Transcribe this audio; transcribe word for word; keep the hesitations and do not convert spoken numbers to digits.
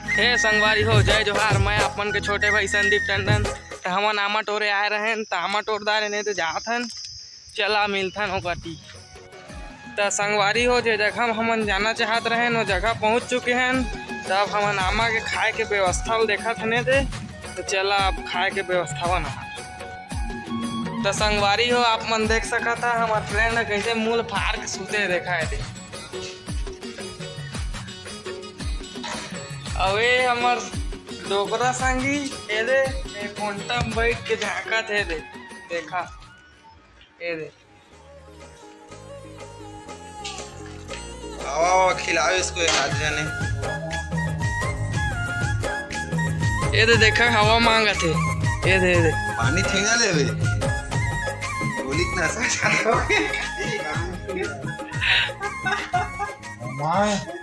हे संगवारी हो, जय जोहार। मैं आप मन के छोटे भाई संदीप टंडन। त हमन आमा टोरे आए रहेन, त आमा टोर डारेन, ए दे जात हन। चला मिलथन ओ कती। त संगवारी हो, जे जगह म हमन जाना चाहत रहेन, ओ जगह पहुंच चुके हन। त अब हमन आमा के खाए के व्यवस्था ल देखत हन ए दे। त चला अब खाए के व्यवस्था बना। त संगवारी हो, आप मन देख सकत हा हमर फ्रेंड ह कइसे मुंह ल फार के सुते हे, देखा ए दे। अउ ए हमर डोकरा संगी, ए दे, ए कोंटा म बइठ के झांकत हे दे, देखा, ए दे। आवा, आवा, खिलाओ इसको एक आध जने। ए दे, देखा, हवा मांगत हे। ए दे, ए दे। पानी ठेंगा लेबे। गोली के नशा चालू हो गया। माय।